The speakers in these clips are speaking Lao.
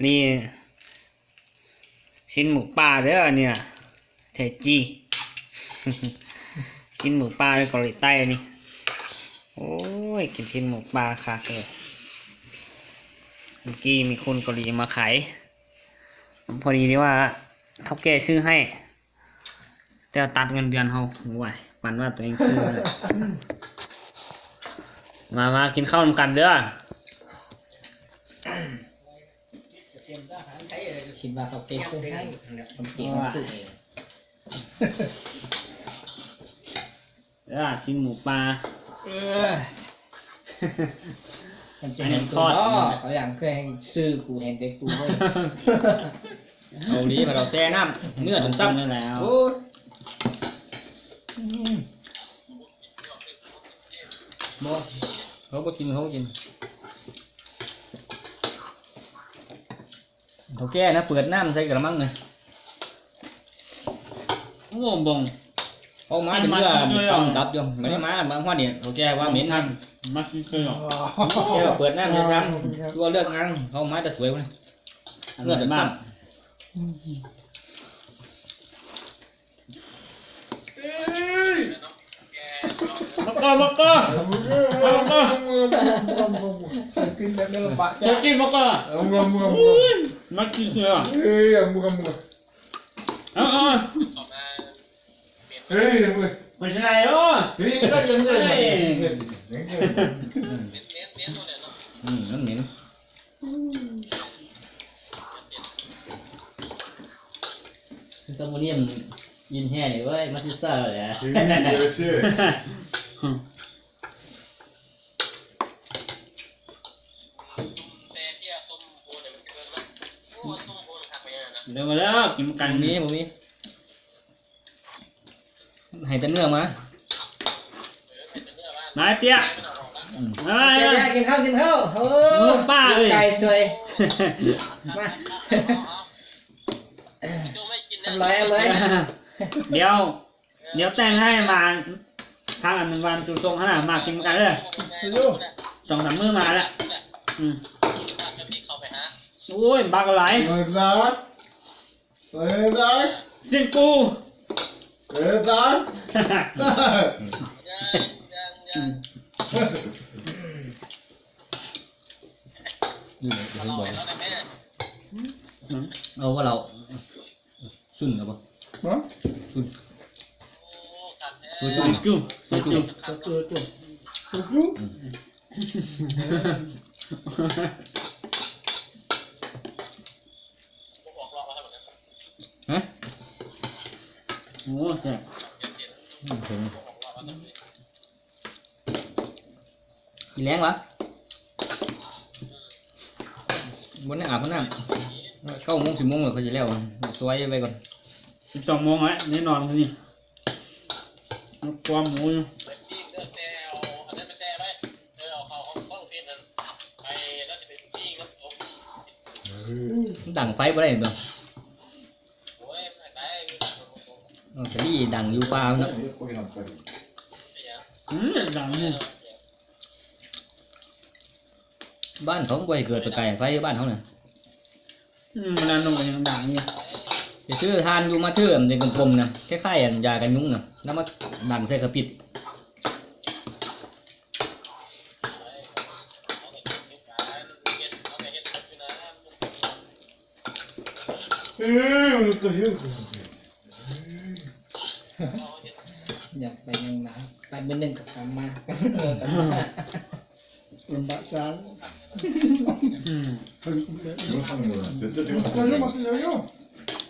ນີ້ ຊີ້ນໝູປ່າເດີອັນນີ້ນະ ແທ້ຈີ ຊີ້ນໝູປ່າເດີເກົາຫຼີໃຕ້ນີ້. ໂອ້ຍ ກິນຊີ້ນໝູປ່າຄັກເລີຍ. ເມື່ອກີ້ມີຄົນເກົາຫຼີມາຂາຍ ພໍດີທີ່ວ່າເຖົ້າແກ່ຊື້ໃຫ້ ແຕ່ວ່າຕັດເງິນເດືອນເຮົາ. ໂອ້ຍ ປານວ່າຕົວເອງຊື້. ມາ ມາກິນເຂົ້ານຳກັນເດີ. ຄິດວ່າເຂົາເກັບຊື້ໃຫ້ ຄວາມຈິງມັນຊື້ເອງ. ເອີ ຊີ້ນໝູປ່າ ເອີ ມັນຈະເຫັນຕົວບໍ່? ເຂົາຢ່າງຄືແຮ່ງຊື້ ກູເຫັນແຕ່ຕູເວີ້ຍ. ເກົາຫຼີ ພາເຮົາແຊ່ນ້ຳເນື້ອຈົນຊ້ຳນັ້ນແຫຼະ. ໂອ້ຍ ອືມ ບໍ່ ເຂົາບໍ່ກິນ ເຂົາບໍ່ກິນ. ເຖົ້າແກ່ນະ ເປີດນ້ຳໃສ່ກະລະມັງນະ. ໂອ້ ບົງ ເອົາມາເປັນເນື້ອ ມັນມັນ ຕຳຕັບຢູ່. ບັດນີ້ມາ ມາຮອດນີ້ ເຖົ້າແກ່ວ່າເໝັນນະ ມັນຄືເນາະ. ແກ່ເປີດນ້ຳໃສ່ຊ້ຳ ຕົວເລືອກງານ ເຂົາມາແຕ່ສວຍພຸ້ນ. ເລືອດຊ້ຳ. ມາກ່ອນ ມາກ່ອນ ມາກ່ອນ ກິນແບບນີ້ລະປະ ຢາກກິນມາກ່ອນ. ໂອ້ຍ ມັນກິນເສືອ. ເອີ ເອົາ ເອົາ ໄປໃສເອີຍ. ເອີ ອືມ ມັນເໝັນ. ຕະໂມນຽມຍິນແຮນີ້ເວີຍ ມາຊິເຊົາແຫຼະ. ເດີມາເດີ ກິນນຳກັນ. ບໍ່ມີ ບໍ່ມີ. ໃຫ້ແຕ່ເນື້ອມາ ນາຍເຕ້ຍ. ອືມ ເອີ ກິນເຂົ້າ ກິນເຂົ້າ. ໂອ້ ໝູປ່າເອີຍ ໄກ່ສວຍ. ມາ ອຳລອຍ ອຳລອຍ. ດຽວ ດຽວແຕ່ງໃຫ້ມາ ທາງອັນວານຕູສົ່ງຫັ້ນນະ ມາກິນນຳກັນເດີ. ສອງສາມມື້ມາແລ້ວ. ອືມ ໂອ້ຍ ບັກຫຼາຍ. ຊີ້ນກູ ອືມ ເອົາບໍ່ເຫຼົ້າ? ຊຸນເອົາບໍ່? ຮະ? ຊຸນ ໂຊຈູ ໂຊຈູ ໂຊຈູ ໂຊຈູ ໂຊຈູ. ອືມ ຮະ? ໂອ້ ແຊບ. ອືມ ເຫັນ ກິນແລງຫວາ? ບໍ່ໄດ້ອາບນ້ຳ ເກົ້າໂມງ ສິບໂມງແລ້ວ ຂ້ອຍຊິແລ້ວ ຊ່ວຍໄວ້ກ່ອນ. ສິບສອງໂມງແລ້ວ ແນ່ນອນມື້ນີ້ ມັນຄວາມໝູຢູ່. ມັນດັງໄຟບໍ່ໄດ້ເນາະ. ເອີ ກະດີດັງຢູ່ປ່າເນາະ. ອືມ ດັງຢູ່. ບ້ານເຂົາບໍ່ໃຫ້ເກີດປະກາຍໄຟ ບ້ານເຮົານະ. ອືມ ນັ້ນມັນກໍຍັງດັງຢູ່. ໄປຊື້ຖ່ານຢູ່ມາເທີ ອັນເປັນກົມໆນະ ຄ້າຍໆ ອັນຢາກັນຍຸງນະ ແລ້ວມາດັງໃສ່ກະປິດ. ເອີ ມັນກໍເຮັດ ຢາກໄປຍັງນາ ໄປມື້ໜຶ່ງກໍກັບມາ ລຳບາກສາງ. ອືມ ເອີ ມັນກໍເຮັດນະ ເອົາ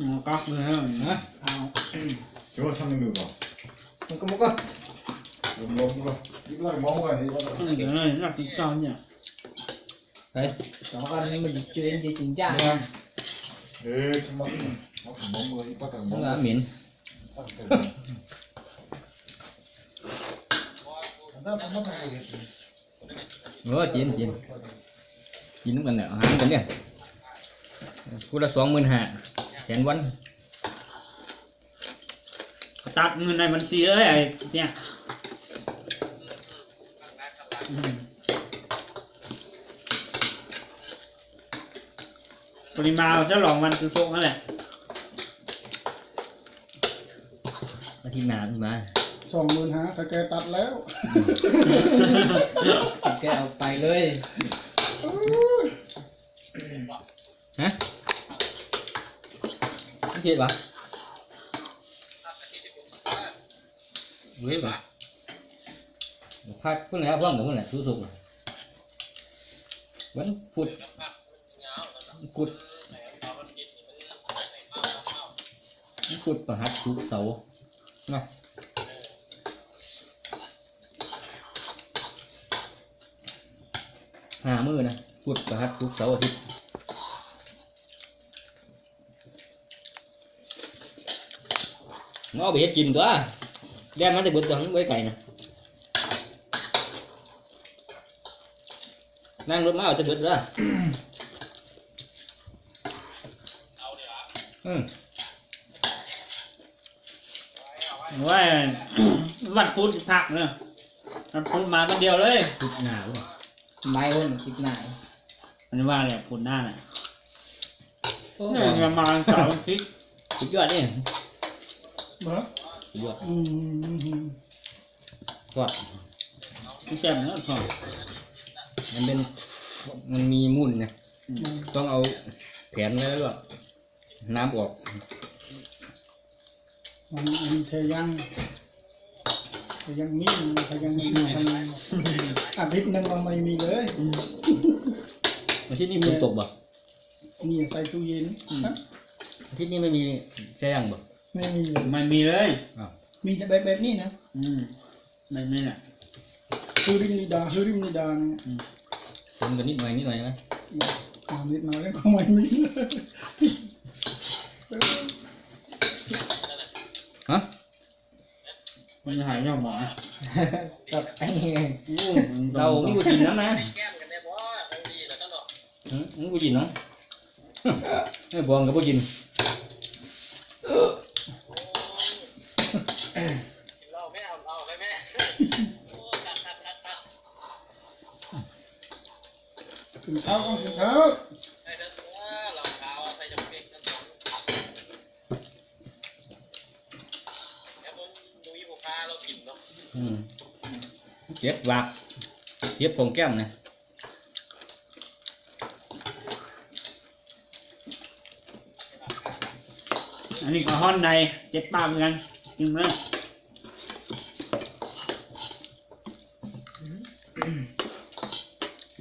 ມັນກໍບໍ່ກໍ ເອີ ນັກກິນເຂົ້າເນຍ. ເຮີ້ຍ ສອງອັນນີ້ມັນເຈີນຈິງຈັງ. ເອີ ມັນ ມັນເໝັນ. ໂອ້ ກິນ ກິນ ກິນນຳກັນແຫຼະ ອາຫານກັນເດ້ ຜູ້ລະສອງໝື່ນຫ້າ ແສນວອນ. ຕັດເງິນໃນບັນຊີເລີຍ ໄອ້ເນຍ. ອືມ ອ ນີ້ມາສະຫຼອງວັນສຸກນັ້ນແຫຼະ ອາທິດໜ້າຊິມາ ສອງໝື່ນຫ້າ ຖ້າແກຕັດແລ້ວ ແກເອົາໄປເລີຍ ຮະ ມັນເຜັດຫວາ? ເວີຍ ພັກພຸ້ນແຫຼະ ພ້ອມກັນພຸ້ນແຫຼະ ສຸກໆ ວັນພຸດ ວັນພຸດ ວັນພຸດ ພະຫັດ ສຸກ ເສົາ ນະ ຫ້າມື້ນະ ພຸດ ພະຫັດ ສຸກ ເສົາ ອາທິດ. ເອົາໄປເຮັດກິນຕົວະ ແລ່ນມາແຕ່ເບິດຕົວະ ມັນບໍ່ໄດ້ໄກນະ ນັ່ງລົດມາເອົາແຕ່ເບິດເດີ ອືມ ໂອ້ຍ ວັນພຸດພັກເດີ ວັນພຸດມາມື້ດຽວເລີຍ ພຸດໜ້າ ໄມ້ພຸ້ນ ທິດໜ້າ ອັນນີ້ວ່າແຫຼະ ພຸດໜ້ານະ ໂອ້ ນີ້ປະມານສາມອາທິດ ສຸດຍອດເດ້ ບໍ່ ສຸດຍອດ ອືມ ທອດ ມັນແຊບເນາະ ທອດ ມັນເປັນ ມັນມີມູນໄງ ອືມ ຕ້ອງເອົາແຜ່ນໄວ້ ແລ້ວກໍນ້ຳອອກ. ມັນ ມັນເທຍັງ ເທຍັງມີ ເທຍັງມີ ອາທິດໜຶ່ງມັນບໍ່ມີເລີຍ ອືມ ອາທິດນີ້ຝົນຕົກບໍ່? ມີໃສ່ຕູ້ເຢັນ ອືມ ອາທິດນີ້ໄມ່ມີເທຍັງບໍ່? ໄມ່ມີເລີຍ ໄມ່ມີເລີຍ ອ້າວ ມີແຕ່ແບບ ແບບນີ້ນະ ອືມ. ແບບນີ້ແຫຼະ ຄືລິນນິດາ ຄືລິນນິດານີ້ ອືມ ຝົນກໍນິດໜ້ອຍ ນິດໜ້ອຍນະ ອືມ ນິດໜ້ອຍກໍໄມ່ມີ ຮະ ມັນຫາຍຍ້ອນໝໍ ກັບໄອ້ ໂອ້ ເຫຼົ້າມີບໍ່ກິນນຳນະ ຫືມ ມີບໍ່ກິນນຳ ໃຫ້ບອງກໍບໍ່ກິນ ກິນເຫຼົ້າແມ່ ເອົາເຫຼົ້າໄປແມ່ ໂອ້ ຄັກໆໆໆ ກິນເຂົ້າ ກິນເຂົ້າ ໄດ້ເດີ ເຫຼົ້າຂາວໃສ່ຈຳເປັກນັ້ນ ແລ້ວບໍ່ມີຜູ້ພາລາວກິນເນາະ ອືມ ເຈັບວາກ ເຈັບຂອງແກ້ມນະ. ອັນນີ້ກໍຮ້ອນໃນ ເຈັບປາກເໝືອນກັນ ກິນເລີຍ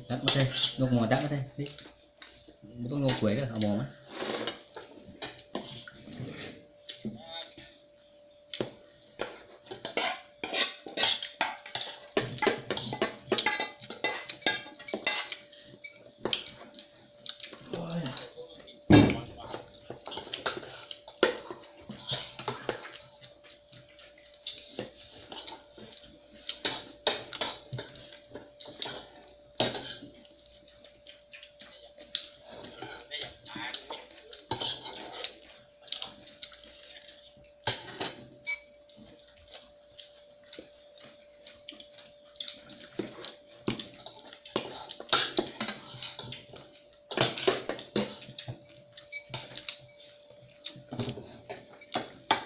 ຕັກມາໃສ່ ຍົກໝໍ້ຕັກມາໃສ່ ບໍ່ຕ້ອງຍົກຖ້ວຍເດີ ເອົາໝໍ້ມາ.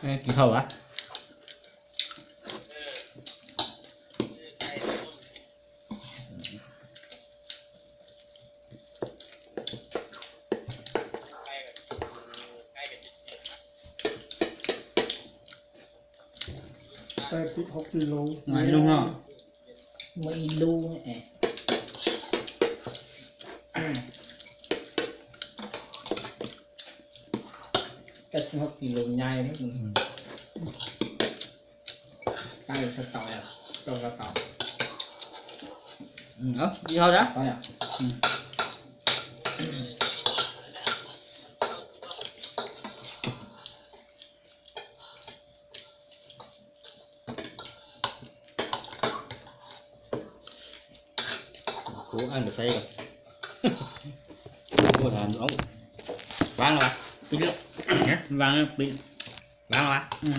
ເອີ ກິນເຂົ້າຫວາ? ແປດສິບຫົກກິໂລ ມາອີກລູກເນາະ ມາອີກລູກເນາະ ແປດສິບຫົກກິໂລໃຫຍ່ເນາະ ອືມ ໄກ່ສະຕອຍ ເຈົ້າສະຕອຍ ອືມ ເອົາ ກິນເຂົ້າຊະ ໄປອະ ອືມ. ໂອ້ ອ່ານໄປໃສກ່ອນ ບໍ່ຖາມ ເອົາ ວາງລະ ປິດລະ ຮະ ວາງລະ ປິດ ວາງລະ ອືມ.